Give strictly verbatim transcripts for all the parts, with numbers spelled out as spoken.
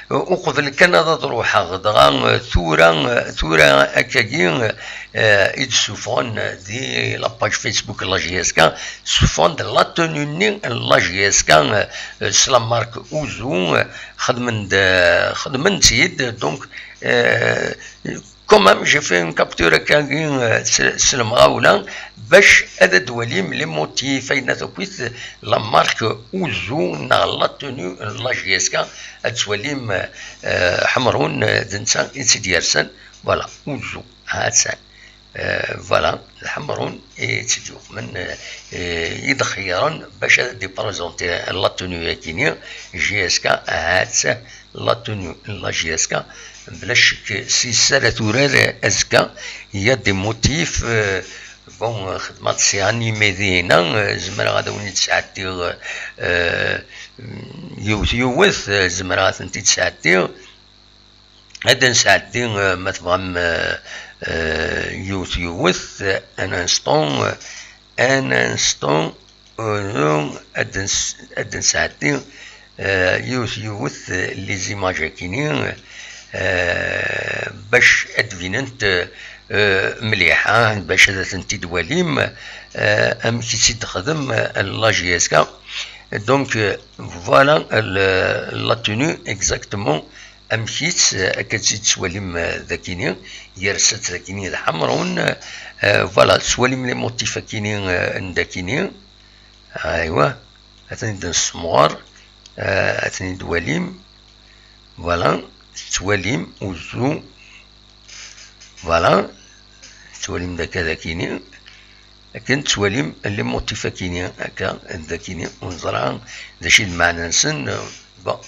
Uqbel kan ad ruḥeɣ, dɣa tura, tura akkagi, eh, i d-ssufɣen di la page Facebook n la J S K, ssufɣen-d la tenue-nni n la J S K, eh, s la marque Ouzou, eh, xedmen-d, xedmen-tt-id, donc, eh, quand même, j'ai fait une capture akkagi, eh, s, s lemɣawla, bac ad d-twalim les motifs, ayen akk-it la marque Ouzou neɣ la tenue n la J S K, ad twalim, eh, Ḥemrun, eh, d netta i tt-id-yersen. Voilà, Ouzou, ha-tt-an. Eh, voilà, d Ḥemrun i tt-id-yuqmen, eh, i d-xeyyren bac ad d-iprezenti la tenue-agi-nni, J S K, ha-tt la tenue n la J S K, bla ccek s yis ara turar azekka, il y a des motifs, eh, bon, xedmeɣ-d si animé dinna, eh, zemreɣ ad awen-id-sɛeddiɣ, eh, yiwet yiwet, eh, zemreɣ ad tent-id-sɛeddiɣ. Ad d-nesɛeddi, eh, ma tebɣam, eh, eh, yiwet yiwet, eh, un instant, eh, un instant, eh, ad d-nes-, ad d-nesɛeddi, eh, yiwet yiwet, eh, les images akini, eh, bac ad d-binent, eh, mliḥ, ah, bac ad tent-id-twalim, eh, amek i tt-id-texdem, eh, la J S K. Donc, eh, voilà, le, la tenue exactement. Amek-itt, eh, akka tt-id-tettwalim, eh, dakini, yers-itt dakini d Ḥemrun, eh, voilà, tettwalim les motifs akini, eh, n dakini, aywa, atan-id nessemɣer, eh, atan-id walim, voilà, tettwalim Ouzou, voilà, tettwalim d akka dakini, akken tettwalim les motifs akini, akka, dakini, ur neẓra d acu i d lmeɛna-nsen, eh, Bon.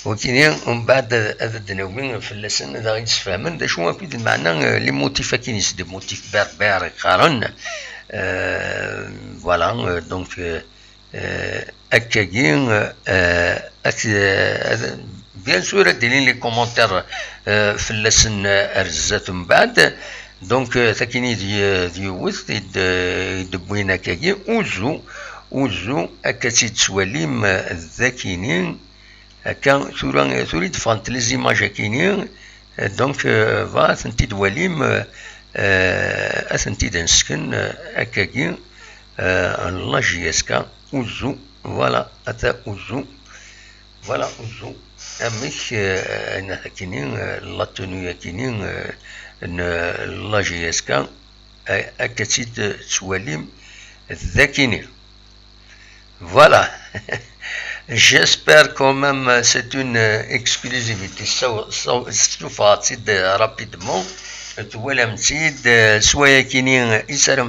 Wakini, umbeɛd ad, ad d-nawi fell-asen, ad aɣ-id-sfehmen d acu akk i d lmeɛna, eh, les motifs akini, c'est des motifs berbères i qqaren. Eh, voilà, eh, donc, eh, eh, akkagi, eh, ak-, eh, ad, bien sûr, ad d-ilin les commentaires, eh, fell-asen, eh, ar zdat umbeɛd. Donc, eh, takini d, d yiwet i d, i d-wwin akkagi, Ouzou, Ouzou, akka tt-id-tettwalim, eh, dakini, akka, tura, tura i d-ffɣent les images akini, eh, donc, eh, va, ad tent-id-walim, eh, eh, ad tent-id-nesken, eh, akkagi, eh, n la J S K, Ouzou, voilà, ata Ouzou, voilà, Ouzou, amek, eh, ayen akini, eh, la tenue akini, eh, n, eh, la J S K, eh, akka tt-id-tettwalim dakini. Voilà. J'espère quand même, euh, c'est une, euh, exclusivité. Saw-, saw-, ssufɣeɣ-tt-id, euh, rapidement. Twalam-tt-id, euh, s wayakini, euh, i s ara